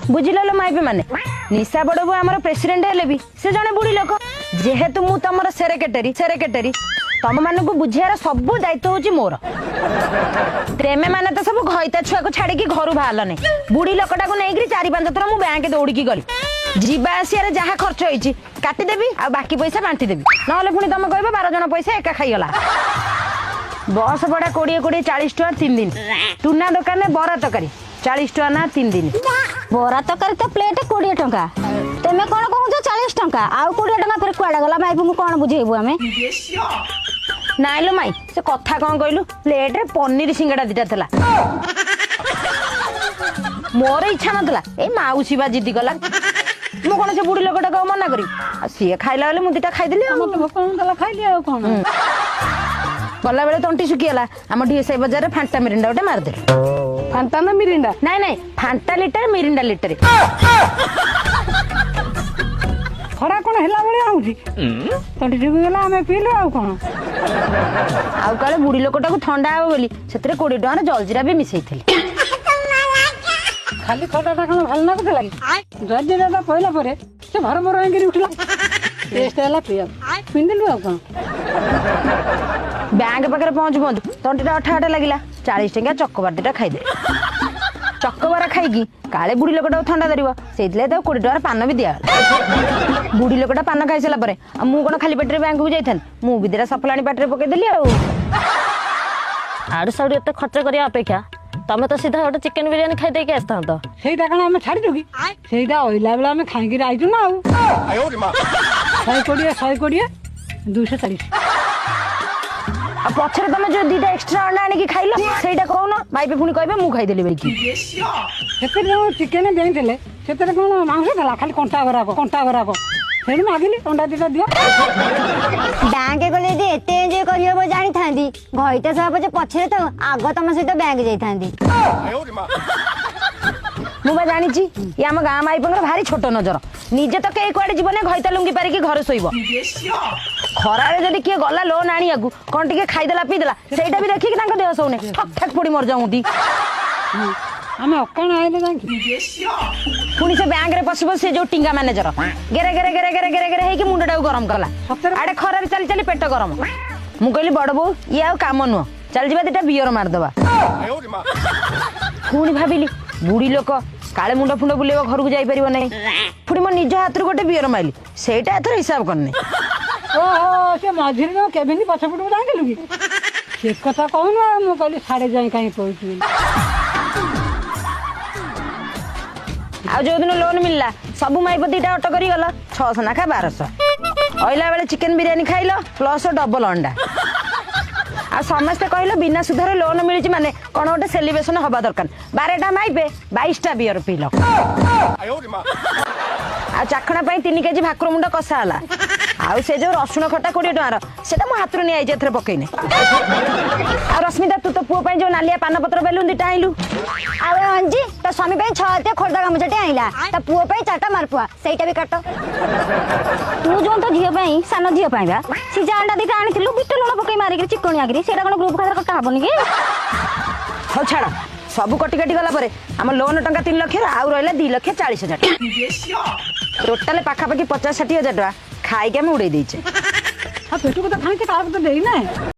ବୁଝିଲ ଲୋ ମାଇପି ମାନେ, ନିଶା ବଡ ବୋଉ ଆମର ପ୍ରେସିଡେଣ୍ଟ ହେଲେ ବି ସେ ଜଣେ ବୁଢୀ ଲୋକ। ଯେହେତୁ ମୁଁ ତମର ସେକ୍ରେଟାରୀ, ତମ ମାନଙ୍କୁ ବୁଝିବାର ସବୁ ଦାୟିତ୍ୱ ହଉଛି ମୋର। ପ୍ରେମେ ମାନେ ତ ସବୁ ଘଇତା ଛୁଆକୁ ଛାଡିକି ଘରୁ ବାହାରିଲନି। ବୁଢୀ ଲୋକଟାକୁ ନେଇକିରି 4-5 ଥର ମୁଁ ବ୍ୟାଙ୍କ ଦୌଡ଼ିକି ଗଲି। ଯିବା ଆସିବାରେ ଯାହା ଖର୍ଚ୍ଚ ହେଇଛି କାଟିଦେବି ଆଉ ବାକି ପଇସା ବାଣ୍ଟିଦେବି, ନହେଲେ ପୁଣି ତମେ କହିବ 12 ଜଣ ପଇସା ଏକା ଖାଇଗଲା। ବସ ଭଡା 20 20 40 ଟଙ୍କା 3 ଦିନ। ଟୁନା ଦୋକାନରେ ବରା ତରକାରୀ 40 ଟଙ୍କା ନା 3 ଦିନ। ବରା ତରକାରୀ ତ ପ୍ଲେଟ 20 ଟଙ୍କା, ତମେ କଣ କହୁଛ 40 ଟଙ୍କା? ଆଉ 20 ଟଙ୍କା ଫେର କୁଆଡେ ଗଲା? ମାଇପଙ୍କୁ କଣ ବୁଝେଇବୁ ଆମେ? ନାଇଁ ଲୋ ମାଇ, ସେ କଥା କଣ କହିଲୁ, ପ୍ଲେଟରେ ପନିର ସିଙ୍ଗଡା ଦିଟା ଥିଲା। ମୋର ଇଚ୍ଛା ନଥିଲା, ଏଇ ମାଉସୀ ବା ଜିଦି କଲା। ମୁଁ କଣ ସେ ବୁଢୀ ଲୋକଟାକୁ ଆଉ ମନା କରିବି? ଆଉ ସିଏ ଖାଇଲା ବେଳେ ମୁଁ ଦିଟା ଖାଇଦେଲି। ଆଉ ମତେ ଭୋକ ହଉଥିଲା, ଖାଇଲି, ଆଉ କଣ? ଗଲାବେଳେ ତଣ୍ଟି ଶୁଖିଗଲା, ଆମ ଢିଏସାଇ ବଜାରରେ ଫାଣ୍ଟା ମିରିଣ୍ଡା ଗୋଟେ ମାରିଦେଲୁ। ଫାଣ୍ଟା ନା ମିରିଣ୍ଡା? ନାଇଁ ନାଇଁ, ଫାଣ୍ଟା ଲିଟର ମିରିଣ୍ଡା ଲିଟର। ଖରା କଣ ହେଲା ଭଳିଆ ହଉଛି, ତଣ୍ଟି ଶୁଖିଗଲା, ଆମେ ପିଇଲୁ, ଆଉ କଣ? ଆଉ କାଳେ ବୁଢୀ ଲୋକଟାକୁ ଥଣ୍ଡା ହବ ବୋଲି ସେଥିରେ 20 ଟଙ୍କାର ଜଲଜିରା ବି ମିଶେଇଥିଲି। ଖାଲି ଖଟାଟା କଣ ଭଲ ଲାଗୁଥିଲା କି? ଜଲଜିରାଟା ପଇଲା ପରେ ସେ ଭରଭର ହେଇକିରି ଉଠିଲା, ଟେଷ୍ଟ ହେଲା ପିଇବାକୁ, ପିନ୍ଧିଲୁ, ଆଉ କଣ? ବ୍ୟାଙ୍କ ପାଖରେ ପହଞ୍ଚୁ ପହଞ୍ଚୁ ତଣ୍ଟିଟା ଅଠା ଅଠା ଲାଗିଲା, 40 ଟଙ୍କା ଚକୋବାର ଦିଟା ଖାଇଦେ। ଚକୋବାର ଖାଇକି କାଳେ ବୁଢୀ ଲୋକଟାକୁ ଥଣ୍ଡା ଧରିବ, ସେଇଥିଲାଗି ତାକୁ 20 ଟଙ୍କାର ପାନ ବି ଦିଆଗଲା। ବୁଢୀ ଲୋକଟା ପାନ ଖାଇସାରିଲା ପରେ ଆଉ ମୁଁ କଣ ଖାଲି ପେଟରେ ବ୍ୟାଙ୍କକୁ ଯାଇଥାନ୍ତି? ମୁଁ ବି ଦିଟା ସଫଲାଣି ପାଟିରେ ପକେଇଦେଲି। ଆଉ ଆଡୁ ସାଡୁ ଏତେ ଖର୍ଚ୍ଚ କରିବା ଅପେକ୍ଷା ତମେ ତ ସିଧା ଗୋଟେ ଚିକେନ ବିରିୟାନୀ ଖାଇଦେଇକି ଆସିଥାନ୍ତ। ସେଇଟା କଣ ଆମେ ଛାଡ଼ିଛୁ କି? ସେଇଟା ଅଇଲା ବେଳେ ଆମେ ଖାଇକିରି ଆଇଛୁ ନା। ଆଉ 120, 120, 240। ଆଉ ପଛରେ ତମେ ଯୋଉ ଦିଟା ଏକ୍ସଟ୍ରା ଅଣ୍ଡା ଆଣିକି ଖାଇଲ, ସେଇଟା କହୁନ? ମାଇପି ପୁଣି କହିବେ ମୁଁ ଖାଇଦେଲି ବୋଲିକି। ସେଥିରେ ଯୋଉ ଚିକେନ ଦେଇଥିଲେ, ସେଥିରେ କଣ ମାଂସ ଥିଲା? ଖାଲି କଣ୍ଟା ଗୁରାକ, କଣ୍ଟା ଗୁରାକ। ସେଇଠି ମାଗିଲି, ଅଣ୍ଡା ଦିଟା ଦିଅ। ବ୍ୟାଙ୍କ ଗଲେ ଯଦି ଏତେ ଏଞ୍ଜୟ କରିହବ ଜାଣିଥାନ୍ତି, ଘଇତା ସହ ପଛେ ପଛରେ ତ ଆଗ ତମ ସହିତ ବ୍ୟାଙ୍କ ଯାଇଥାନ୍ତି। ମୁଁ ବା ଜାଣିଛି, ଇଏ ଆମ ଗାଁ ମାଇପଙ୍କର ଭାରି ଛୋଟ ନଜର। ନିଜେ ତ କେହି କୁଆଡେ ଯିବନି, ଘଇତା ଲୁଙ୍ଗି ପାରିକି ଘରେ ଶୋଇବ। ଖରାରେ ଯଦି କିଏ ଗଲା ଲୋନ ଆଣିବାକୁ, କଣ ଟିକେ ଖାଇଦେଲା ପିଇଦେଲା, ସେଇଟା ବି ଦେଖିକି ତାଙ୍କ ଦେହ ସହୁନି, ଠକ୍ ଠାକ୍ ପଡି ମରିଯାଉନ୍ତି। ଆମେ ଅକାଣ ଆଇଲେ ଯାଇକି। ପୁଣି ସେ ବ୍ୟାଙ୍କରେ ପଶିବ, ସେ ଯୋଉ ଟିଙ୍ଗା ମ୍ୟାନେଜର ଗେରେ ଗେରେ ଗେରେ ଗେରେ ଗେରେ ଗେରେ ହେଇକି ମୁଣ୍ଡଟାକୁ ଗରମ କଲା। ସତରେ? ଆଡେ ଖରାରେ ଚାଲି ଚାଲି ପେଟ ଗରମ। ମୁଁ କହିଲି, ବଡ ବୋଉ, ଇଏ ଆଉ କାମ ନୁହଁ, ଚାଲିଯିବା ଦିଟା ବିୟର ମାରିଦବା। ପୁଣି ଭାବିଲି, ବୁଢୀ ଲୋକ କାଳେ ମୁଣ୍ଡ ଫୁଣ୍ଡ ବୁଲେଇବ, ଘରକୁ ଯାଇପାରିବ ନାହିଁ। ପୁଣି ମୋ ନିଜ ହାତରୁ ଗୋଟେ ବିୟର ମାଇଲି, ସେଇଟା ଏଥର ହିସାବ କରିନି। ଓହୋ, ସେ ମଝିରେ ଯୋଉ କେବିନି ପଛପଟକୁ ଯାଇଥିଲୁ କି, ସେ କଥା କହୁନୁ? ଆଉ ମୁଁ କହିଲି ସାଢେ ଯାଇ କାହିଁ କହୁଛୁ ବୋଲି। ଆଉ ଯୋଉଦିନ ଲୋନ ମିଳିଲା, ସବୁ ମାଇପ ଦିଟା ଅଟୋ କରି ଗଲ, 600 ନାଖା 1200। ଅଇଲା ବେଳେ ଚିକେନ ବିରିୟାନୀ ଖାଇଲ ପ୍ଲସ ଡବଲ ଅଣ୍ଡା। ଆଉ ସମସ୍ତେ କହିଲ ବିନା ସୁଧରେ ଲୋନ ମିଳିଛି ମାନେ କଣ ଗୋଟେ ସେଲିବ୍ରେସନ ହବା ଦରକାର। 12ଟା ମାଇପେ 22ଟା ବିୟର ପିଇଲ। ଆଉ ଚାଖଣା ପାଇଁ 3 କେଜି ଭାକୁର ମୁଣ୍ଡ କଷା ହେଲା। ଆଉ ସେ ଯୋଉ ରସୁଣ ଖଟା 20 ଟଙ୍କାର, ସେଟା ମୋ ହାତରୁ ନିଆଯାଇଛି, ଏଥିରେ ପକେଇନି। ଆଉ ରଶ୍ମିତା, ତୁ ତ ପୁଅ ପାଇଁ ଯୋଉ ନାଲିଆ ପାନପତ୍ର ବେଲୁନ ଦିଟା ଆଣିଲୁ। ଆଉ ଏ ଅଞ୍ଜି ତା ସ୍ୱାମୀ ପାଇଁ 6 ହାତିଆ ଖୋର୍ଦ୍ଧା ଗାମୁଛାଟେ ଆଣିଲା, ତା ପୁଅ ପାଇଁ 4ଟା ମାଲପୁଆ, ସେଇଟା ବି କାଟ। ତୁ ଯୋଉ ତୋ ଝିଅ ପାଇଁ, ସାନ ଝିଅ ପାଇଁ ବା ସିଝା ଅଣ୍ଡା ଦିଟା ଆଣିଥିଲୁ, ବିଟ ଲୁଣ ପକେଇ ମାରିକିରି ଚିକଣିଆକିରି, ସେଇଟା କଣ ଗ୍ରୁପ ଖାତାରେ କଟା ହବନି କି? ହଉ ଛାଡ଼, ସବୁ କଟି କାଟି ଗଲା ପରେ ଆମ ଲୋନ ଟଙ୍କା 3 ଲକ୍ଷର ଆଉ ରହିଲା 2,40,000 ଟଙ୍କା। ଟୋଟାଲ ପାଖାପାଖି 50-60 ହଜାର ଟଙ୍କା ଖାଇକି ଆମେ ଉଡେଇ ଦେଇଛେ। ଆଉ ପେଟକୁ ତ ଖାଇଛି, କାହାକୁ ତ ଦେଇନାହିଁ।